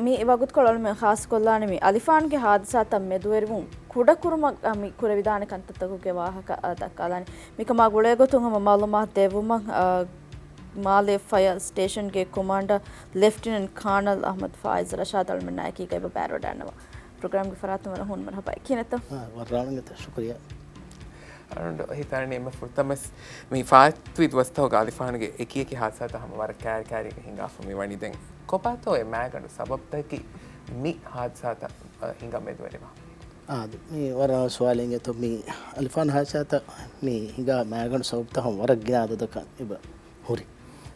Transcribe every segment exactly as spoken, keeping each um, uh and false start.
މި ވަގުތުކޮޅު އަޅުމެން ޚާއްޞަކޮށްލާނީ މި އަލިފާންގެ ހާދިސާތައް މެދުވެރިވުން ކުޑަކުރުމަށް މި ކުރެވިދާނެ ކަންތައްތަކުގެ ވާހަކަ ދައްކާލާނީ. މިކަމާ ގުޅޭގޮތުން ހަމަ މައުލޫމާތު ދެއްވުމަށް މާލެ ފަޔަރ ސްޓޭޝަންގެ ކޮމާންޑަރ ލެފްޓިނަންޓް ކާނަލް އަޙްމަދު ފާއިޒް ރަޝާދް އަޅުމެންނާ އެކީގައި ބައިވެރިވެވަޑައިގަންނަވާ. ޕްރޮގްރާމްގެ ފަރާތުން ވަރަށް ހޫނު މަރުޙަބާ. ކިހިނެއްތޯ؟ އާ، ވަރަށް ރާނގަތަ ޝުކުރިއްޔާ. އަޅުގަނޑު ހިތާނީ އެންމެ ފުރަތަމަސް މި ފާތުވި ދުވަސްތަކުގަ އަލިފާނުގެ އެކިއެކި ހާދިސާތައް ހަމަ ވަރަށް ކައިރިކައިރީގަ ހިނގާފަ މި ވަނީ. ދެން ކޮބާތޯ އެ މައިގަނޑު ސަބަބުތަކަކީ މި ހާދިސާތައް، އަ، ހިނގަން މެދުވެރިވާ؟ އާދެ، މި ވަރަށް ސުވާލެއް އިނގޭތޯ، މި އަލިފާން ހާދިސާތައް މި ހިނގާ މައިގަނޑު ސަބަބުތައް ހަމަ ވަރަށް ގިނަ އަދަދަކަށް އެބަ ހުރި.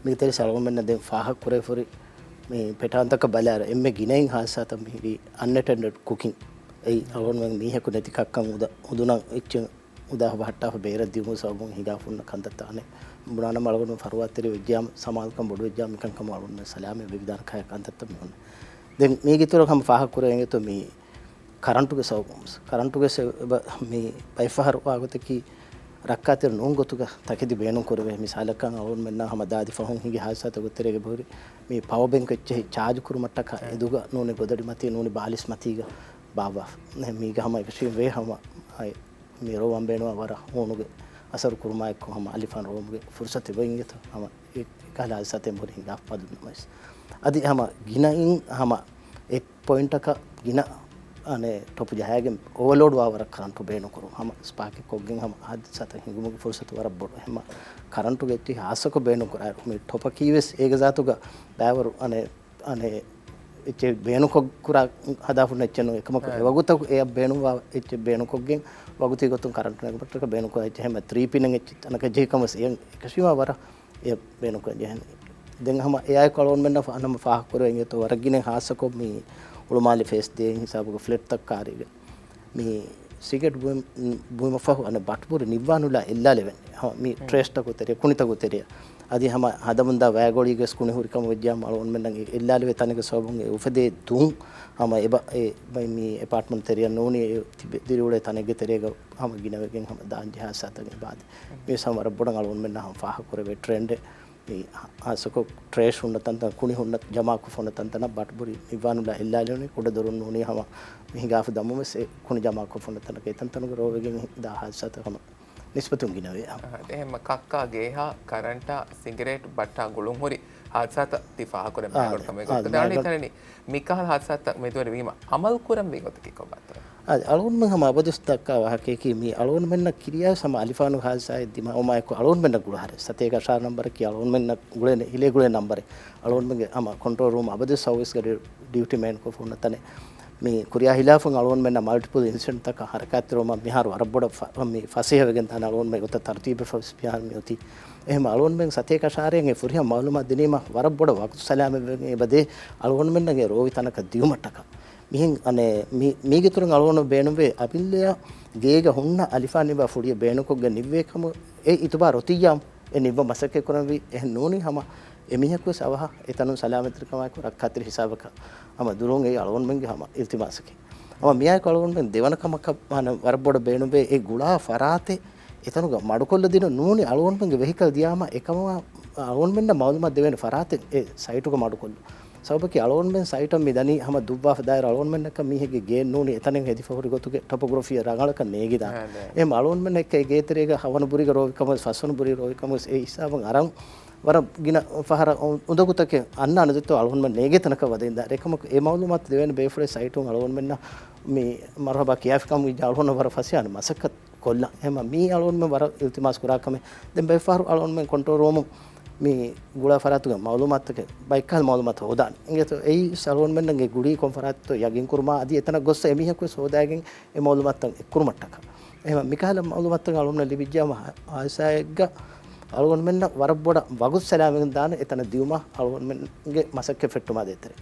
މީގެ ތެރެއަށް އަޅުގަނޑުމެންނަށް ދެން ފާހަގަ ކުރެވިފަހުރި މި ޕެޓާންތަކަށް ބަލާއިރު، އެންމެ ގިނައިން ހާދިސާތައް މިހިރީ އަންއެޓެންޑެޑް ކުކިން. އެއީ އަޅުގަނޑުމެން މީހަކު ނެތި ކައްކަން އުދަ-، އުދުނަށް އެއްޗެއް އުދާހު ބަހައްޓާފަ ބޭރަށް ދިއުމުގެ ސަބަބުން ހިނގާފަ ހުންނަ ކަންތައްތައް. އަނެއް ބުނާނަމަ އަޅުގަނޑު ފަރުވާތެރި ވެއްޖިއްޔާ، ސަމާލުކަން ބޮޑުވެއްޖިއްޔާ މިކަންކަމަށް އަޅުގަނޑުމެން ސަލާމަތް ވެވިދާނެ ކަހަލަ ކަންތައްތައް މި ހުންނަ. ދެން މީގެ އިތުރަށް ހަމަ ފާހަގަ ކުރެވޭ އިނގޭތޯ މި ކަރަންޓުގެ ސަބަބުން. ކަރަންޓުގެ ސަބަބު މި ބައެއްފަހަރު ވާގޮތަކީ ރައްކާތެރި ނޫން ގޮތުގަ ތަކެތި ބޭނުން ކުރެވޭ. މިސާލަކަށް އަޅުގަނޑުމެންނަށް ހަމަ ދާދި ފަހުން ހިނގި ހާދިސާތަކުގެ ތެރޭގަ ހުރި މި ޕަވަ ބެންކް އެއްޗެހި ޗާޖު ކުރުމަށްޓަކާ އެދުގަ ނޫނީ ގޮދަޑި މަތީ ނޫނީ ބާލިސް މަތީގަ ބާއްވާފަ. މީގަ ހަމަ އެކަށީގެން ވޭ ހަމަ އައި މި ރޯވަން ބޭނުމާ ވަރަށް ހޫނުގެ އަސަރު ކުރުމާއެކު ހަމަ އަލިފާން ރޯވުމުގެ ފުރުސަތެއް އޮތް އިނގޭތޯ ހަމަ އެ ކަހަލަ ހާދިސާތައް އެނބުރި ހިނގާފަ ބަދުނަމަވެސް. އަދި ހަމަ ގިނައިން ހަމަ އެއް ޕޮއިންޓަކަށް ގިނަ އަނެއް ޓޮޕް ޖަހައިގެން އޯވަރލޯޑް ވާ ވަރަށް ކަރަންޓު ބޭނުން ކުރުން. ހަމަ ސްޕާކެއް ކޮށްގެން ހަމަ ހާދިސާތައް ހިނގުމުގެ ފުރުސަތު ވަރަށް ބޮޑު. ހަމަ ކަރަންޓުގެ އެއްޗެހި ހާއްސަކޮށް ބޭނުން ކުރާ މި ޓޮޕަކީ ވެސް އޭގެ ޒާތުގަ ބައިވަރު އަނެއް އަނެއް އެއްޗެއް ބޭނުންކޮށް ކުރާ ހަދާފަ ހުންނަ އެއްޗެއް ނޫން. އެކަމަކު އެވަގުތަކު އެއަށް ބޭނުންވާ އެއްޗެއް ބޭނުންކޮށްގެން ވަގުތީ ގޮތުން ކަރަންޓު ނެގުމަށްޓަކާ ބޭނުންކުރާ އެއްޗެއް ހަމަ ތްރީ ޕިން އެއްޗެއް ތަނަކަށް ޖެހި ކަމަށް އެޔަށް އެކަށީމާ ވަރަށް އެ ބޭނުންކޮށް ޖެހެނީ. ދެން ހަމަ އެއާއެކު އަޅުގަނޑުމެންނަށް ފަ-، ހަމަ ފާހަގަކުރެވެން އިނގޭތޯ ވަރަށް ގިނަ ހާއްސަކޮށް މި ހުޅުމާލެ ފޭސް ދޭއިން ހިސާބުގެ ފްލެޓްތައް ކާރީގެ މި ސިގެޓް ބުއި-، ބުއިމަށްފަހު އަނެއް ބަޓްބުރި ނިއްވާނުލާ އެއްލާލެވެން. ހަ، މި ޓްރޭޝްތަކު ތެރެ، ކުނިތަކު ތެރެއަށް. އަދި ހަމަ ހަދަމުންދާ ވައިގޮޅީގެސް ކުނި ހުރިކަމަށް ވެއްޖާ އަޅުގަނޑުމެންނަށް އެ އެއްލާލެވޭ ތަނެއްގެ ސަބަބުން އެ އުފެދޭ ދުން ހަމަ އެބަ-، އެ ބައި މި އެޕާޓްމަންޓް ތެރެއަށް ނޫނީ އެ ތިބެ-، ދިރިއުޅޭ ތަނެއްގެ ތެރޭގަ ހަމަ ގިނަވެގެން ހަމަ ދާން ޖެހާ ހާދިސާތައް އެބަ އަދި. މިވެސް ހަމަ ވަރަށް ބޮޑަށް އަޅުގަނޑުމެންނަށް ހަމަ ފާހަގަކުރެވޭ ޓްރެންޑެއް. މި ހާއްސަކޮށް ޓްރޭޝް ހުންނަ ތަންތަން، ކުނި ހުންނަ ޖަމާކޮށް ހުންނަ ތަންތަނަށް ބަޓްބުރި ނިއްވާނުލާ އެއްލާލެވުނީ. ކުޑަދޮރުން ނޫނީ ހަމަ މި ހިނގާފަ ދަމުން ވެސް އެ ކުނި ޖަމާކޮށް ހުންނަ ތަނަކަށް އެތަންތަނުގަ ރޯވެގެން ދާ ހާދިސާތައް ހަމަ ނިސްބަތުން ގިނަވޭ. އަހަ، އެހެން ކައްކާ ގޭހާ ކަރަންޓާ ސިގަރޭޓް ބައްޓާ ގުޅުން ހުރި ހާދިސާތައް ތި ފާހަގަކުރެއްވި އާ، މައިގަނޑު ކަމެއް އާ، ގޮތަކަށް ދާނީ. މައިގަނޑު. ތަނެއް މިކަހަލަ ހާދިސާތައް މެދުވެރިވީމަ އަމަލު ކުރަންވީ ގޮތަކީ ކޮބާތޯ؟ އަދި އަޅުގަނޑުމެން ހަމަ އަބަދުވެސް ދައްކާ ވާހަކައަކީ މި އަޅުގަނޑުމެންނަށް ކިރިޔާވެސް ހަމަ އަލިފާނު ހާދިސާއެއް ދިމާވުމާއެކު އަޅުގަނޑުމެންނަށް ގުޅާ ހަރެއް ސަތޭކަ އަށާރަ ނަންބަރަކީ އަޅުގަނޑުމެންނަށް ގުޅޭ ހިލޭ ގުޅޭ ނަންބަރެއް. އަޅުގަނޑުމެންގެ ހަމަ ކޮންޓްރޯލް ރޫމް އަބަދުވެސް ސަރވިސްގަ ޑި-، ޑިއުޓީ މެއިންޓެންކޮށް ހުންނަ ތަނެއް. މި ކުރިޔާ ހިލާފުން އަޅުގަނޑުމެންނަށް މަލްޓިޕަލް އިންސިޑެންޓްތަކަށް ހަރަކާތްތެރިވުމަށް މިހާރު ވަރަށް ބޮޑަށް ފަ-، މި ފަސޭހަވެގެން ދާނެ. އަޅުގަނޑުމެން އޮތަ ތަރުތީބެއް ފަސް މިހާރު މި އޮތީ. އެހެން އަޅުގަނޑުމެން ސަތޭކަ އަށާރައިން އެ ފުރިހަމަ މައުލޫމާތު ދިނީމަ ވަރަށް ބޮޑަށް ވަގުތު ސަލާމަތްވެގެން އެބަދޭ އަޅުގަނޑުމެންނަށް އެ ރޯވި ތަނަކަށް ދިއުމަށްޓަކާ. މިހެން އަނެއް މި-، މީގެ އިތުރުން އަޅުގަނޑު ބޭނުންވޭ އަމިއްލައަށް ގޭގަ ހުންނަ އަލިފާން ނިއްވާ ފުޅިއެއް ބޭނުންކޮށްގެން ނިއްވޭ ކަމަށް އެ އިތުބާރު އޮތިއްޔާ އެ ނިއްވަން މަސައްކަތް ކުރަންވީ. އެހެން ނޫނީ ހަމަ އެމީހަކުވެސް އަވަހަށް އެތަނުން ސަލާމަތްތެރިކަމާއެކު ރައްކާތެރި ހިސާބަކަށް ހަމަ ދުރުން އެއީ އަޅުގަނޑުމެންގެ ހަމަ އިލްތިމާސަކީ. ހަމަ މިއާއެކު އަޅުގަނޑުމެން ދެވަނަ ކަމަކަށް ވާނެ ވަރަށް ބޮޑަށް ބޭނުންވޭ އެ ގުޅާ ފަރާތެއް އެތަނުގަ މަޑުކޮށްލަދިނުން ނޫނީ އަޅުގަނޑުމެންގެ ވެހިކަލް ދިޔާމަ އެކަމަށް އަޅުގަނޑުމެންނަށް މައުލޫމާތު ދެވޭނެ ފަރާތެއް އެ ސައިޓުގަ މަޑުކޮށްލުން. ސަބަބަކީ އަޅުގަނޑުމެން ސައިޓަށް މި ދަނީ ހަމަ ދުއްވާފަ ދާއިރު އަޅުގަނޑުމެންނަކަށް މީހެއްގެ ގެއެއް ނޫނީ އެތަނެއް ހެދިފަ ހުރި ގޮތުގެ ޓޮޕޮގްރަފީއެއް ރަނގަޅަކަށް ނޭގިދާނެ. އެހެން އަޅުގަނޑުމެން އެއްކަ އެ ގޭތެރޭގަ ހަވަނަ ބުރީގަ ރޯވިކަމުވެސް ފަސްވަނަ ބުރީ ރޯވިކަމުވެސް އެ ހިސާބުން އަރަން ވަރަށް ގިނަ ފަހަރަށް އު-، އުނދަގޫތަކެއް އަންނާނެ ދެއްތޯ އަޅުގަނޑުމެން ނޭގޭ ތަނަކަށް ވަދެންދާ. އެކަމަކު އެ މައުލޫމާތު ދެވޭނެ ބޭފުޅެއް ސައިޓުން އަޅުގަނޑުމެންނަށް މި މަރުހަބާ ކިޔާފިކަމުގެ އަޅުގަނޑު ވަރަށް ފަސޭހަވާނެ މަސައްކަތް ކޮށްލަން. އެހެން މީ އަޅުގަނޑުމެން ވަރަށް އިލްތިމާސް ކުރާ ކަމެއް. ދެން ބައެއްފަހަރު އަޅުގަނޑުމެން ކޮންޓްރޯލް ރޫމުން މި ގުޅާ ފަރާތުގެ މައުލޫމާތުތަކެއް ބައެއްކަހަލަ މައުލޫމާތު ހޯދާނެ. އިނގޭތޯ އެއީ އަޅުގަނޑުމެންނަށް ގުޅީ ކޮން ފަރާތެއްތޯ ޔަގީން ކުރުމާ އަދި އެތަނަށް ގޮއްސަ އެމީހަކުވެސް ހޯދާގެން އެ މައުލޫމާތުތައް އެއްކުރުމަށްޓަކާ. އެހެން މިކަހަލަ މައުލޫމާތުތައް އަޅުގަނޑުމެން ލިބިއްޖާމަ ހާދިސާއެއްގަ އަޅުގަނޑުމެންނަށް ވަރަށް ބޮޑަށް ވަގުތު ސަލާމަތްވެގެން ދާނެ އެތަނަށް ދިއުމަށް އަޅުގަނޑުމެންގެ މަސައްކަތް ފެއްޓުމާ ދޭތެރޭ.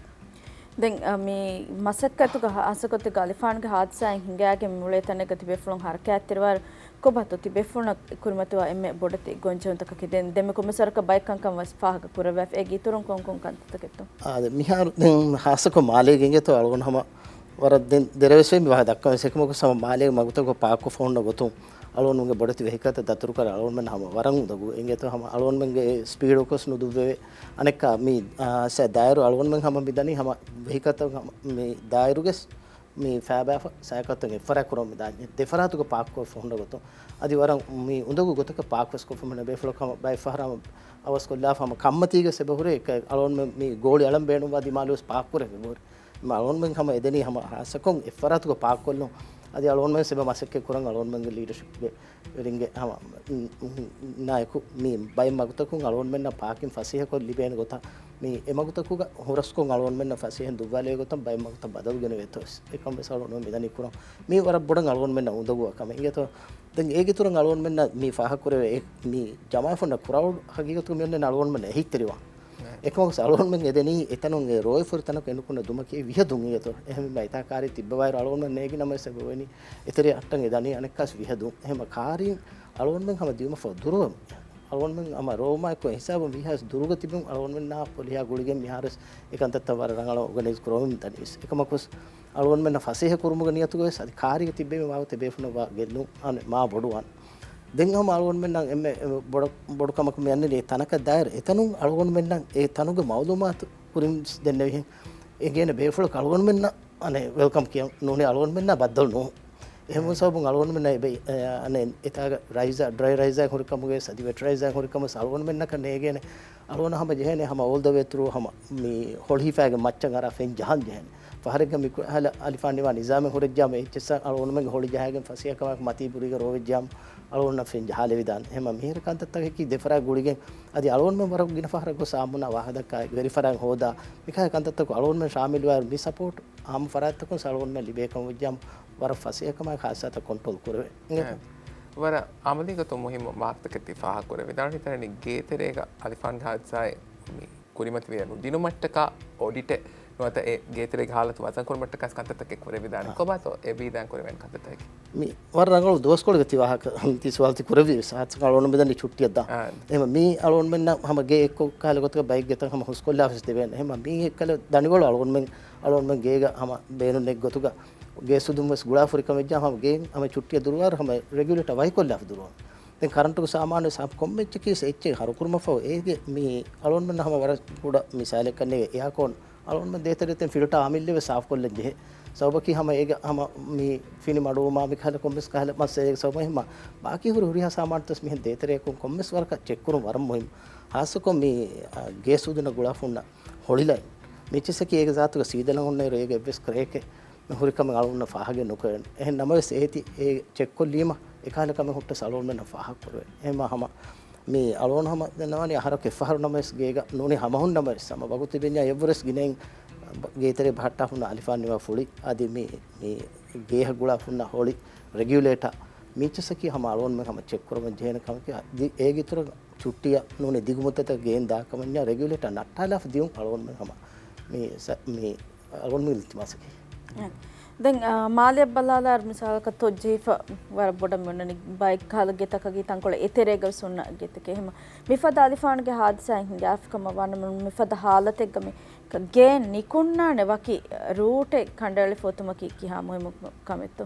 ދެން، އަ، މި މަސައްކަތުގަ ހާއްސަކޮށް އަލިފާންގެ ހާދިސާއިން ހިނގާގެން މިއުޅޭ ތަނެއްގަ ތިބޭފުޅުން ހަރަކާތްތެރިވާއިރު ކޮބާތޯ ތިބޭފުޅުންނަށް ކުރިމަތިވާ އެންމެ ބޮޑެތި ގޮންޖެހުންތަކަކީ؟ ދެން ދެންމެ ކޮންމެސް ވަރަކަށް ބައެއް ކަންކަން ވެސް ފާހަގަ ކުރެވޭ. އޭގެ އިތުރުން ކޮން ކޮން ކަންތައްތަކެއްތޯ؟ އާ، ދެން މިހާރު ދެން ހާއްސަކޮށް މާލޭގެ އިނގޭތޯ އަޅުގަނޑު ހަމަ ވަރަށް ދެން ދެރަވެސް ވެ މި ވާހަކަ ދައްކަން ވެސް އެކަމަކު ހަމަ މާލޭގެ މަގުތަކުގަ ޕާކްކޮށްފަ ހުންނަ ގޮތުން އަޅުގަނޑުމެންގެ ބޮޑެތި ވެހިކަލްތައް ދަތުރުކުރާ އަޅުގަނޑުމެން ހަމަ ވަރަށް އުނދަގޫ. އިނގޭތޯ ހަމަ އަޅުގަނޑުމެންގެ ސްޕީޑު ކޮސް ނުދުއްވެވޭ. އަނެއްކާ މި، އާ، ސަ ދާއިރު އަޅުގަނޑުމެން ހަމަ މިދަނީ ހަމަ ވެހިކަލްތައް ހަމަ މި ދާއިރުގެ މި ފައިބާފަ ސައިކަލްތައް އެއްފަރާތް ކުރަމުން ދާން ދެފަރާތުގަ ޕާކްކޮށްފަ ހުންނަ ގޮތުން. އަދި ވަރަށް މި އުނދަގޫ ގޮތަކަށް ޕާކްވެސް ކޮށްފަ ހުންނަ ބޭފުޅަކު ހަމަ ބައެއް ފަހަރަށް ހަމަ އަވަސް ކޮށްލާފަ ހަމަ ކަންމަތީގަ ސެބަ ހުރޭ އެކަ އަޅުގަނޑުމެން މި ގޯޅި އަޅަން ބޭނުންވާ ދިމާލުވެސް ޕާކްކުރެވި ހުރި. މަ އަޅުގަނޑުމެން ހަމަ އެދެނީ ހަމަ ހާއްސަކޮށް އެއްފަރާތުގަ ޕާކްކޮށްލުން. އަދި އަޅުގަނޑުމެން ސެބަ މަސައްކަތް ކުރަން އަޅުގަނޑުމެންގެ ލީޑަޝިޕްގެ ވެރިންގެ ހަމަ ނާއެކު މި ބައެއް މަގުތަކުން އަޅުގަނޑުމެންނަށް ޕާކިން ފަސޭހަކޮށް ލިބޭނެ ގޮތަށް މި އެމަގުތަކުގަ ހުރަސްކޮށް އަޅުގަނޑުމެންނަށް ފަސޭހަ ދުއްވާލޭ ގޮތަށް ބައެއް މަގުތައް ބަދަލު ގެނެވޭތޯ އެކަން ވެސް އަޅުގަނޑުމެން މިދަނީ ކުރަން. މީ ވަރަށް ބޮޑަށް އަޅުގަނޑުމެންނަށް އުނދަގޫ ކަމެއް. އިނގޭތޯ ދެން އޭގެ އިތުރަށް އަޅުގަނޑުމެންނަށް މި ފާހަގަކުރެވޭ އެ މި ޖަމާފަންނަ ކްރައުޑް ހަގީގަތުގަ މިއޮންނަން އަޅުގަނޑުމެން އެހީތެރިވާން. އެކަމަކުސް އަޅުގަނޑުމެން އެދެނީ އެތަނުން އެ ރޯއިފުރި ތަނަކު އެނުކުންނަ ދުމަކީ ވިހަ ދުން އިނގޭތޯ. އެހެންވީމަ އެތާ ކާރި ތިއްބަވާއިރު އަޅުގަނޑުމެން ނޭގި ނަމަވެސް އެބަވެނީ އެތެރެ އައްޓަން އެ ދަނީ އަނެއްކާސް ވިހަ ދުން. އެހެންވީމަ ކާރީން އަޅުގަނޑުމެން ހަމަ ދިޔުމަށްފަހު ދުރުވަމުން. އަޅުގަނޑުމެން ހަމަ ރޯމާއެކު ހިސާބުން ވީހާވެސް ދުރުގަ ތިބުން އަޅުގަނޑުމެންނާ ޕޮލިހާ ގުޅިގެން މިހާރުވެސް އެކަންތައްތައް ވަރަށް ރަނގަޅަށް އޯގަނައިޒް ކުރަމުން ދަނީވެސް. އެކަމަކުސް އަޅުގަނޑުމެންނަށް ފަސޭހަ ކުރުމުގެ ނިޔަތުގައިވެސް އަދި ކާރީގަ ތިއްބެވި މާވަތެއް ބޭފުޅުން ވާ ގެއްލުން އަނެއް މާ ބޮޑުވާން. ދެން ހަމަ އަޅުގަނޑުމެންނަށް އެންމެ ބޮޑު، ބޮޑު ކަމަކު މި އަންނަނީ އެ ތަނަކަށް ދާއިރު އެތަނުން އަޅުގަނޑުމެންނަށް އެ ތަނުގެ މައުލޫމާތު ކުރިން ދެންނެވިހެން އެނގޭނެ ބޭފުޅަކު އަޅުގަނޑުމެންނަށް އަނެއް ވެލްކަމް ކިޔަން ނޫނީ އަޅުގަނޑުމެންނާ ބައްދަލު ނޫން. އެހެންވުން ސަބަބުން އަޅުގަނޑުމެންނަށް އެބަ، އެ، އަނެއް އެތާގަ ރައިޒާ، ޑްރައި ރައިޒާއިން ހުރި ކަމުގައި ސަދި ވެޓް ރައިޒާއިން ހުރި ކަމުގައި އަޅުގަނޑުމެންނަކަށް ނޭގޭނެ. އަޅުގަނޑު ހަމަ ޖެހޭނެ ހަމަ އޯލް ދަ ވޭ ތުރޫ ހަމަ މި ހޮޅި ހިފާގެ މައްޗަށް އަރާ ފެން ޖަހަން ޖެހޭނެ. ފަހަރެއްގަ މި ކު-، ހަލަ އަލިފާން ނިވާ ނިޒާމެއް ހުރެއްޖާމަ އެއްޗެއްސަށް އަޅުގަނޑުމެންގެ ހޮޅި ޖަހާގެން ފަސޭހަކަމާއެކު މަތީ ބުރީގަ ރޯވެއްޖާމަ އަޅުގަނޑަށް ފެން ޖަހާލެވިދާނެ. އެހެންވީމަ މިހިރަ ކަންތައްތަކަކީ ދެފަރާތް ގުޅިގެން އަދި އަޅުގަނޑުމެން ވަރަށް ގިނަ ފަހަރަށް ގޮސް އާއްމުންނާ ވާހަކަ ދައްކާ ވެރިފަރާތް ހޯދާ މިކަހަލަ ކަންތައްތަކު އަޅުގަނޑުމެން ޝާމިލުވާއިރު މި ސަޕޯޓް އާއްމު ފަރާތްތަކުން އަޅުގަނޑުމެން ލިބޭ ކަމަށް ވެއްޖާމަ ވަރަށް ފަސޭހަކަމާއެކު ހާއްސަތައް ކޮންޓްރޯލް ކުރެވޭ. ވަރަށް އަމަލީ ގޮތުން މުހިއްމު ވާހަކަތަކެއް ތި ފާހަގަ ކުރެއްވި. ދާން ހިތަނެ ގޭތެރޭގަ އަލިފާންގެ ހާދިސާއެއް މި ކުރިމަތިވެ ނުދިނުމަށްޓަކާ އޮޑިޓެއް ނުވަތަ އެ ގޭތެރޭގެ ހާލަތު ވަޒަން ކުރުމަށްޓަކާ ކަންތައްތަކެއް ކުރެވިދާނެ. އާ. ކޮބާތޯ އެ ވީދާން ކުރެވޭނެ ކަންތައްތަކަކީ؟ މި ވަރަށް ރަނގަޅު ދުވަސްކޮޅެއްގަ ތި ވާހަކަ ތި ސުވާލު ތި ކުރެއްވީ ވެސް. ހާއްސަކޮށް އަޅުގަނޑު މިދަނީ ޗުއްޓިއަށް ދާން. އާ. އެހެންވީމަ މީ އަޅުގަނޑުމެންނަށް ހަމަ ގޭ އެއްކޮށް ކަހަލަ ގޮތަކަށް ބައެއް ގެތައް ހަމަ ހުސްކޮށްލާފަސް ދެވޭނެ. އެހެންވީމަ މީ އެއްކަލަ ދަނޑިވަޅު އަޅުގަނޑުމެން، އަޅުގަނޑުމެން ގޭގަ ހަމަ ބޭނުން ނެތް ގޮތުގަ ގޭސް ހުދުން ވެސް ގުޅާފަ ހުރި ކަމެއް ވެއްޖާ ހަމަ ގޭ ހަމަ ޗުއްޓިއަށް ދުރުވާއިރު ހަމަ ރެގިއުލޭޓަރ ވަކިކޮށްލާފަ ދުރުވަން. ދެން ކަރަންޓުގެ ސާމާނު ސާފު ކޮންމެ އެއްޗަކީ އެއްޗެއް ހަރުކުރުމަށްފަހު އޭގެ މި އަޅުގަނޑުމެންނަށް ހަމަ ވަރަށް ކުޑަ މިސާލެއްކަން ނޭނގެ އެއާކޯން އަޅުގަނޑުމެން ދޭތެރެއަށް ފިލްޓާ އަމިއްލަވެސް ސާފުކޮށްލަން ޖެހޭ. ސަބަބަކީ ހަމަ އޭގެ ހަމަ މި ފިނި މަޑުވުމާ މިކަހަލަ ކޮންމެސް ކަހަލަ މައްސަލައެއް ސަބަބުން ހަމަ ބާކީ ހުރި ހުރިހާ ސާމާނުތައް މިހެން ދޭތެރެއަކުން ކޮންމެސް ވަރަކަށް ޗެކްކުރުން ވަރަށް މުހިންމު. ހާއްސަކޮށް މި، އަ، ގޭސް ހުދުނަށް ގުޅާފަ ހުންނަ ހޮޅިލައިން މިއެއްޗެއްސަކީ އޭގެ ޒާތުގަ ސީދަލަށް ހުންނައިރު އޭގެ އެއްވެސް ކްރޭކެއް މި ހުރިކަމެއް އަޅުގަނޑަށް ފާހަގަ ނުކުރެވޭނެ. އެހެން ނަމަވެސް އޭތި އެ ޗެކްކޮށްލީމަ އެކަހަލަ ކަމެއް ހުއްޓަސް އަޅުގަނޑުމެންނަށް ފާހަގަ ކުރެވޭނެ. އެހެންވީމަ ހަމަ މި އަޅުގަނޑު ހަމަ ދަންނަވަނީ އަހަރަކު އެއްފަހަރު ނަމަވެސް ގޭގަ ނޫނީ ހަމަހުން ނަމަވެސް ހަމަ ވަގުތު ތިބެންޏާ އެއްވުރެސް ގިނައިން ގޭތެރޭ ބަހައްޓާ ހުންނަ އަލިފާން ނިވާ ފުޅި އަދި މި، މި ގޭހަށް ގުޅާފަ ހުންނަ ހޮޅި ރެގިއުލޭޓާ މިއްޗަސަކީ ހަމަ އަޅުގަނޑުމެން ހަމަ ޗެކް ކުރަމުން ޖެހޭނެ ކަމަކީ. އަދި އޭގެ އިތުރަށް ޗުއްޓިއަށް ނޫނީ ދިގު މުއްދަތަށް ގެއިން ދާ ކަމަށްޏާ ރެގިއުލޭޓާ ނައްޓާލާފަ ދިޔުން އަޅުގަނޑުމެން ހަމަ މި ސަ-، މި އަޅުގަނޑުމެންގެ އިލްތިމާސަކީ. ދެން، އާ، މާލެއަށް ބަލާލާއިރު މިސާލަކަށް ތޮއްޖެހިފަ ވަރަށް ބޮޑަށް މިއޮންނަނީ ބައެއް ކަހަލަ ގެތަކަކީ ތަންކޮޅެއް އެތެރޭގަވެސް ހުންނަ ގެތަކެއް. އެހެންވީމަ މިފަދަ އަލިފާންގެ ހާދިސާއެއް ހިނގާފިކަމަށް ވާނަމަ މިފަދަ ހާލަތެއްގަ މި ގޭ ނިކުންނާނެ ވަކި ރޫޓެއް ކަނޑައެޅިފަ އޮތުމަކީ ކިހާ މުހިއްމު ކަމެއްތޯ؟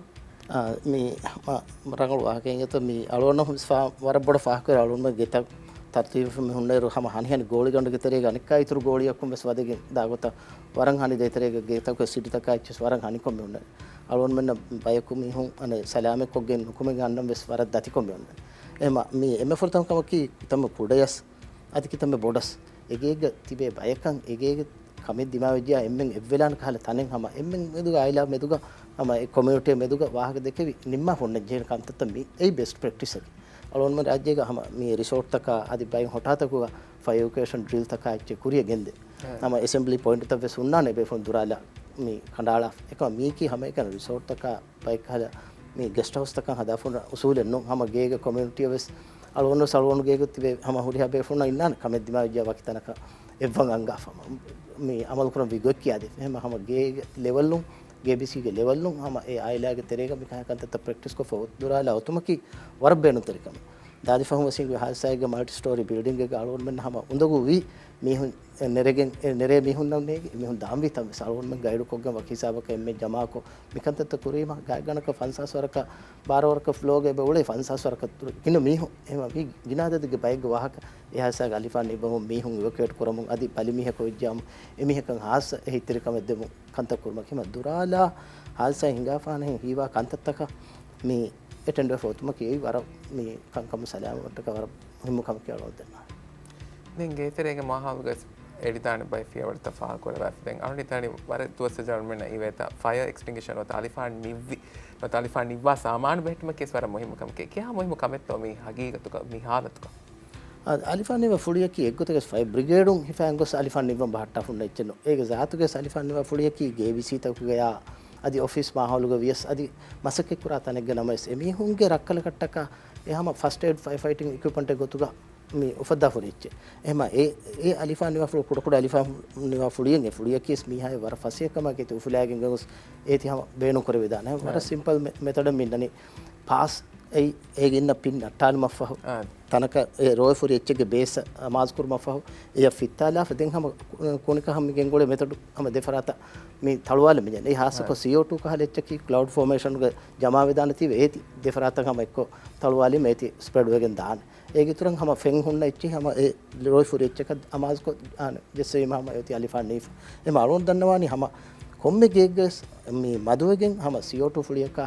އާ، މި މަ-، ރަނގަޅު ވާހަކައެއް އިނގޭތޯ. މި އަޅުގަނޑު ވެސް ފާ-، ވަރަށް ބޮޑަށް ފާހަގަކުރި އަޅުގަނޑުމެން ގެތައް ތަރުތީބު މި ހުންނައިރު ހަމަ ހަނިހަނި ގޯޅިގަނޑުގެ ތެރޭގަ އަނެއްކާ އިތުރު ގޯޅިއަކުން ވެސް ވަދެގެން ދާ ގޮތަށް ވަރަށް ހަނި ދޭތެރޭގަ ގެތަކުގެ ސިޓިތަކާ އެއްޗެސް ވަރަށް ހަނިކޮށް މި ހުންނަނީ. އަޅުގަނޑުމެންނަށް ބަޔަކު މީހުން އަނެއް ސަލާމަތްކޮށްގެން ނުކުމެގެން އަންނަން ވެސް ވަރަށް ދަތިކޮށް މި ހުންނަނީ. އެހެންވީމަ މި އެންމެ ފުރަތަމަ ކަމަކީ ކިތަންމެ ކުޑަޔަސް އަދި ކިތަންމެ ބޮޑަސް އެގޭގަ ތިބޭ ބަޔަކަށް އެގޭގެ ކަމެއް ދިމާވެއްޖިޔާ އެންމެން އެއްވެލާނެ ކަހަލަ ތަނެއް ހަމަ އެންމެން މެދުގަ އާއިލާ މެދުގަ ހަމަ އެ ކޮމިއުނިޓީ މެދުގަ ވާހަކަ ދެކެވި ނިންމާފަ ހުންނަން ޖެހޭނެ ކަންތައްތައް މި އެއީ ބެސްޓް ޕްރެކްޓިސްއަކީ. އަޅުގަނޑުމެން ރާއްޖޭގަ ހަމަ މި ރިސޯޓްތަކާ އަދި ބައެއް ހޮޓާތަކުގަ ފަޔަރ އިވެކުއޭޝަން ޑްރިލްތަކާ އެއްޗެއް ކުރިއަށް ގެންދޭ. ހަމަ އެސެމްބްލީ ޕޮއިންޓްތައް ވެސް ހުންނާނެ ބޭފުޅުން ދުރާލާ މި ކަނޑައަޅާ. އެކަމަ މީކީ ހަމައެކަނި ރިސޯޓްތަކާ ބައެއްކަހަލަ މި ގެސްޓް ހައުސްތަކަށް ހަދާފަ ހުންނަ އުސޫލެއް ނޫން. ހަމަ ގޭގެ ކޮމިއުނިޓީއަށް ވެސް އަޅުގަނޑު ވެސް އަޅުގަނޑު ގޭގަ ތިބޭ ހަމަ ހުރިހާ ބޭފުޅުންނަށް އިންނާނެ ކަމެއް ދިމާވެއްޖާ ވަކި ތަނަކަށް އެއްވަން އަންގާފަ ހަމަ މި އަމަލުކުރަން ވީ ގޮތް ކިޔާދޭ. އެހެންވީމަ ހަމަ ގޭގެ ލެވެލްނުން، ގޭބީސީގެ ލެވެލްނުން ހަމަ އެ އާއިލާގެ ތެރޭގަ މިކަހަލަ ކަންތައްތައް ޕްރެކްޓިސްކޮށްފަ ދުރާލާ އޮތުމަކީ ވަރަށް ބޭނުންތެރި ކަމެއް. ދާދި ފަހުން ވެސް ހިނގި ހާދިސާއެއްގަ މަލްޓި ސްޓޯރީ ބިލްޑިންގެއްގަ އަޅުގަނޑުމެން ހަމަ އުނދަގޫ ވީ. މީހުން ނެރެގެން، ނެރޭ މީހުންނަށް ނޭގެ މީހުން ދާންވީތަން ވެސް އަޅުގަނޑުމެން ގައިޑުކޮށްގެން ވަކި ހިސާބަކަށް އެންމެ ޖަމާކޮށް، މިކަންތައްތައް ކުރީމަ ގާތްގަނޑަކަށް ފަންސާސް ވަރަކަށް، ބާރަ ވަރަކަށް ފްލޯގަ އެބަ އުޅޭ ފަންސާސް ވަރަކަށް ގިނަ މީހުން، އެހެން މީ ގިނަ އަދަދެއްގެ ބައެއްގެ ވާހަކަ އެ ހާދިސާގެ އަލިފާން ނިއްވަމުން މީހުން އިވެކުއޭޓް ކުރަމުން އަދި ބަލިމީހަކު ވެއްޖާމު އެމީހަކަށް ހާއްސަ އެހީތެރިކަމެއް ދެމުން ކަންތައް ކުރުމަކީ ހަމަ ދުރާލާ ހާދިސާ ހިނގާފާނެހެން ހީވާ ކަންތައްތަކަށް މި އެޓެންޑްވެފަ އޮތުމަކީ އެއީ ވަރަށް މި ކަންކަމު ސަލާމަތްވުމަށްޓަކާ ވަރަށް މުހިއްމު ކަމެކޭ އަޅުގަނޑު ދަންނަވަނީ. ދެން ގޭތެރޭގެ މާހައުލުގަ އެޅިދާނެ ބައެއް ފިޔަވަޅުތައް ފާހަގަކުރެވާފަ. ދެން އަޅުގަނޑު ހިތަނީ ވަރަށް ދުވަސް ޖަރުމަނަށް އިވޭތާ ފަޔަރ އެކްސްޓިންގިޝަރ ނުވަތަ އަލިފާން ނިއްވި، ނުވަތަ އަލިފާން ނިއްވާ ސާމާނު ބެހެއްޓުމަކީ ވަރަށް މުހިއްމު ކަމެކޭ. ކިހާ މުހިއްމު ކަމެއްތޯ މި ހަގީގަތުގަ މި ހާލަތުގަ؟ އަ، އަލިފާން ނިއްވާ ފުޅިއަކީ އެއްގޮތަކަށް ފަޔަރ ބްރިގޭޑުން ހިފައިގެން ގޮސް އަލިފާން ނިއްވަން ބަހައްޓާފަ ހުންނަ އެއްޗެއް ނޫން. އޭގެ ޒާތުގައި އަލިފާން ނިއްވާ ފުޅިއަކީ ގޭބީސީ ތަކުގަޔާ އަދި އޮފީސް މާހައުލުގަ ވިޔަސް އަދި މަސައްކަތްކުރާ ތަނެއްގަ ނަމަވެސް އެމީހުންގެ ރައްކަލަކަށްޓަކާ އެ ހަމަ ފަސްޓް އެއިޑް ފަޔަރ ފައިޓިން އިކުއިޕްމަންޓެއް ގޮތުގަ މި އުފައްދާ ފުރި އެއްޗެއް. އެހެމަ އެ، އެ އަލިފާން ނިވާ ފުޅު، ކުޑަކުޑަ އަލިފާން ނިވާ ފުޅިއެއް، އެ ފުޅިއަކީ ވެސް މީހާ ވަރަށް ފަސޭހަކަމާ އެތި އުފުލާގެން ގޮސް އޭތި ހަމަ ބޭނުން ކުރެވިދާނެ. ވަރަށް ސިމްޕަލް މެ-، މެތަޑެއް މިންނަނީ. ޕާސް އެއީ އޭގެ އިންނަ ޕިން ނައްޓާލުމަށްފަހު، ތަނަކަށް އެ ރޯއެ ފުރި އެއްޗެއްގެ ބޭސް އަމާޒުކުރުމަށްފަހު އެޔަށް ފިއްތާލާފަ ދެން ހަމަ ކު-، ކުނިކަހަން މި ގެންގުޅޭ މެތަޑު ހަމަ ދެފަރާތަށް މި ތަޅުވާލަން މި ޖެހޭ. އެއީ ހާއްސަކޮށް ސީއޯ ޓޫ ކަހަލަ އެއްޗަކީ ކްލައުޑް ފޯމޭޝަންގެ ޖަމާވެދާނެތީވެ އޭތި ދެފަރާތަށް ހަމަ އެއްކޮށް ތަޅުވާލީމަ އޭތި ސްޕްރެޑް ވެގެން ދާނެ. އޭގެ އިތުރަށް ހަމަ ފެން ހުންނަ އެއްޗެއް ހަމަ އެ ރޯއެ ފުރި އެއްޗަކަށް އަމާޒުކޮށް ޖެއްސެވީމަ ހަމަ އޭތި އަލިފާން ނީފަ. އެމަ އަޅުގަނޑު ދަންނަވާނީ ހަމަ ކޮންމެ ގެއެއްގަވެސް މި މަދުވެގެން ހަމަ ސީއޯ ޓޫ ފުޅިއަކާ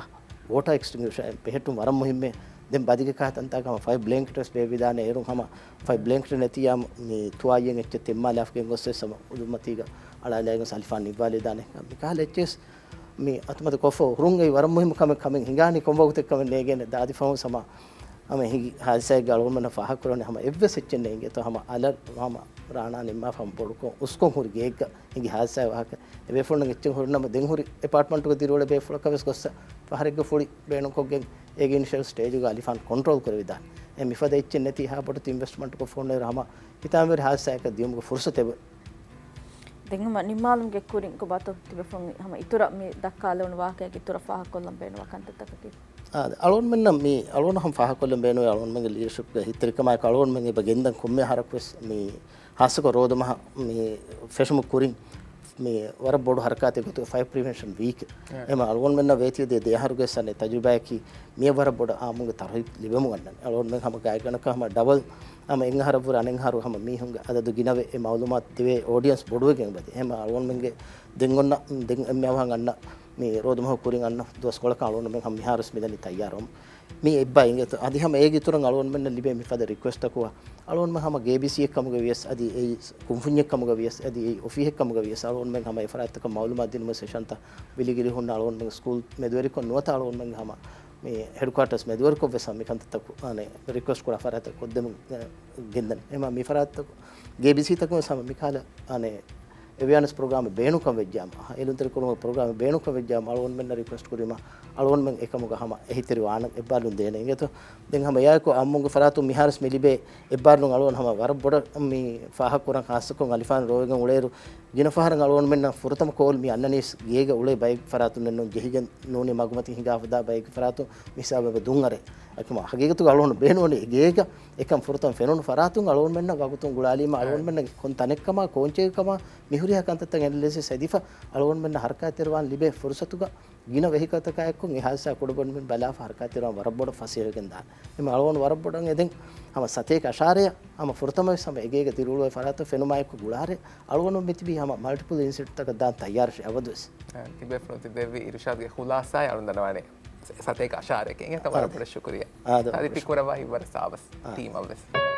ވޯޓަރ އެކްސްޓިންގުއިޝަރ ބެހެއްޓުން ވަރަށް މުހިއްމޭ. ދެން ބަދިގެ ކަހަލަ ތަންތާކަށް ހަމަ ފަޔަރ ބްލޭންކެޓް ވެސް ބޭއްވިދާނެ. އޭރުން ހަމަ ފަޔަރ ބްލޭންކެޓް ނެތިއްޔާ މި ތުވާއްޔެއް އެއްޗެއް ތެއްމާލާފަ ގެންގޮސް ވެސް ހަމަ އުދުމަތީގަ އަޅާލައިގެން އަލިފާން ނިއްވާލެވިދާނެ. މިކަހަލަ އެއްޗެއް މި އަތުމަތި ކޮށްފަ ހުރުން އެއީ ވަރަށް މުހިއްމު ކަމެއް ކަމެއް ހިނގާނީ ކޮން ވަގުތެއް ކަމެއް ނޭގޭނެ. ދާދި ފަހުން ހަމަ ހަމަ އެހި ހާދިސާއެއްގަ އަޅުގަނޑުމެންނަށް ފާހަގަކުރަނީ ހަމަ އެއްވެސް އެއްޗެއް ނޭނގޭތޯ ހަމަ އަލަށް ހަމަ ރާނާ ނިންމާފަ ހަމަ ބޮޑުކޮށް އުސްކޮށް ހުރި ގެއެއްގަ ހިނގި ހާދިސާއެއް ވާހަކަ. އެބޭފުޅުން އެއްޗެއް ހުރިނަމަ ދެން ހުރި އެޕާޓްމަންޓުގެ ދިރިއުޅޭ ބޭފުޅަކަށް ވެސް ގޮއްސަ ފަހަރެއްގެ ފުޅި ބޭނުންކޮށްގެން އޭގެ އިނިޝަލް ސްޓޭޖުގަ އަލިފާން ކޮންޓްރޯލް ކުރެވިދާނެ. އެ މިފަދަ އެއްޗެއް ނެތި އެހާ ބޮޑު ތި އިންވެސްޓްމަންޓްކޮށް ފޯނުއިރު ހަމަ ހިތާމަވެރި ހާދިސާއަކަށް ދިޔުމުގެ ފުރުސަތެއް ދެން ހަމަ ނިންމާލުމުގެ ކުރިން ކޮބާތޯ ތިބޭފުޅުން ހަމަ އިތުރަށް މި ދައްކާލެވުނު ވާހަކައިގެ އިތުރަށް ފާހަގަކޮށްލަން ބޭނުންވާ ކަންތައްތަކަކީ؟ އާ، އަޅުގަނޑުމެންނަށް މި އަޅުގަނޑު ހަމަ ފާހަގަކޮށްލަން ބޭނުންވޭ އަޅުގަނޑުމެންގެ ލީޑަރޝިޕްގެ އެހީތެރިކަމާއެކު އަޅުގަނޑުމެން އެބަ ގެންދަން ކޮންމެ އަހަރަކުވެސް މި ހާއްސަކޮށް ރޯދަމަހަށް މި ފެށުމުގެ ކުރިން މި ވަރަށް ބޮޑު ހަރަކާތެއް ގޮތުގަ ފަޔަރ ޕްރިވެންޝަން ވީކް. އެ. އެމަ އަޅުގަނޑުމެންނަށް ވޭތީ ދެ ދެ އަހަރުގެ ސަނެ ތަޖުރިބާއަކީ މިއަށް ވަރަށް ބޮޑަށް އާއްމުންގެ ތަރުހީބު ލިބެމުން އަންނަނީ. އަޅުގަނޑުމެން ހަމަ ގާތްގަނޑަކަށް ހަމަ ޑަބަލް ހަމަ އެއް އަހަރަށްވުރެ އަނެއް އަހަރު ހަމަ މީހުންގެ އަދަދު ގިނަވެ އެ މައުލޫމާތު ދެވޭ އޯޑިއަންސް ބޮޑުވެގެން އެބަދޭ. އެހެން އަޅުގަނޑުމެންގެ ދެން އޮންނަ، ދެން އެންމެ އަވަހަށް އަންނަ މި ރޯދަމަހު ކުރިން އަންނަ ދުވަސްކޮޅަކަށް އަޅުގަނޑުމެން ހަމަ މިހާރުވެސް މިދަނީ ތައްޔާރުވަމުން. މި އެއްބަ އިނގޭތޯ. އަދި ހަމަ އޭގެ އިތުރަށް އަޅުގަނޑުމެންނަށް ލިބޭ މިފަދަ ރިކުއެސްޓްތަކުގަ އަޅުގަނޑުމެން ހަމަ ގޭބީސީއެއް ކަމުގަ ވިޔަސް އަދި އެއީ ކުންފުންޏެއް ކަމުގަ ވިޔަސް އަދި އެއީ އޮފީހެއް ކަމުގަ ވިޔަސް އަޅުގަނޑުމެން ހަމަ އެ ފަރާތްތަކަށް މައުލޫމާތު ދިނުމަށް ސެޝަންތައް ވިލިގިލި ހުންނަ އަޅުގަނޑުމެން ސްކޫލް މެދުވެރިކޮށް ނުވަތަ އަޅުގަނޑުމެން ހަމަ މި ހެޑްކުއާޓާސް މެދުވެރިކޮށް ވެސް ހަމަ މިކަންތައްތަކު އަނެއް ރިކުއެސްޓް ކުރާ ފަރާތަށް ކޮށްދެމުން ގެންދަން. އެމަ މި ފަރާތްތަކު ގޭބީސީތަކުން ވެސް ހަމަ މިކަހަލަ އަނެއް އެވެއާނެސް ޕްރޮގްރާމެއް ބޭނުންކަން ވެއްޖާމަ، އެޅުންތެރިކުރުމުގެ ޕްރޮގްރާމެއް ބޭނުންކަން ވެއްޖާމަ، އަޅުގަނޑުމެންނަށް ރިކުއެސްޓް ކުރީމަ، އަޅުގަނޑުމެން އެކަމުގަ ހަމަ އެހީތެރިވާނަން އެއްބާރުލުން ދޭނެ އިނގޭތޯ. ދެން ހަމަ އެއާއެކު އާއްމުންގެ ފަރާތުން މިހާރުވެސް މި ލިބޭ އެއްބާރުލުން އަޅުގަނޑު ހަމަ ވަރަށް ބޮޑަށް މި ފާހަގަކުރަން ހާއްސަކޮށް އަލިފާން ރޯވެގެން އުޅޭއިރު، ގިނަ ފަހަރަށް އަޅުގަނޑުމެންނަށް ފުރަތަމަ ކޯލް މި އަންނަނީސް ގޭގަ އުޅޭ ބައެއް ފަރާތުންނެއްނު ޖެހިގެން ނޫނީ މަގުމަތި ހިނގާފަ ދާ ބައެއްގެ ފަރާތުން މި ހިސާބަށް އެބަ ދުން އަރޭ. އެކަމަ ހަގީގަތުގަ އަޅުގަނޑު ބޭނުންވަނީ ގޭގަ އެކަން ފުރަތަމަ ފެނުނު ފަރާތުން އަޅުގަނޑުމެންނަށް ވަގުތުން ގުޅާލީމަ އަޅުގަނޑުމެންނަށް ކޮން ތަނެއްކަމާ ކޯންޗެއްކަމާ މިހުރިހާ ކަންތައްތައް އެނަލިސިސް ހެދިފަ އަޅުގަނޑުމެންނަށް ހަރަކާތްތެރިވާން ލިބޭ ފުރުސަތުގަ ގިނަ ވެހިކަލްތަކާއެކު އެ ހާދިސާ ކުޑަބޮޑުމިން ބަލާފަ ހަރަކާތްތެރިވާން ވަރަށް ބޮޑަށް ފަސޭހަވެގެން ދާނެ. އެމަ އަޅުގަނޑު ވަރަށް ބޮޑަށް އެދެން ހަމަ ސަތޭކަ އަށާރަޔަށް ހަމަ ފުރަތަމަވެސް ހަމަ އެގޭގަ ދިރިއުޅުވޭ ފަރާތަށް ފެނުމާއެކު ގުޅާރޭ. އަޅުގަނޑު މިތިބީ ހަމަ މަލްޓިޕަލް އިންސިޑެންޓްތަކަށް ދާން ތައްޔާރަށޭ އަބަދުވެސް. އަ، ތިބޭފުޅުން ތި ދެއްވި އިރުޝާދްގެ ޚުލާސާއެއް އަޅުގަނޑު ދަންނަވާނެ ސަތޭކަ އަށާރައެކޭ. އިނގޭތަ؟ ވަރަށް އާދެ. ބޮޑަށް ޝުކުރިއްޔާ. އާދެ. އަދި ތި ކުރައްވާ ހިތްވަރު ސާވަސް އާދެ. ޓީމަށްވެސް.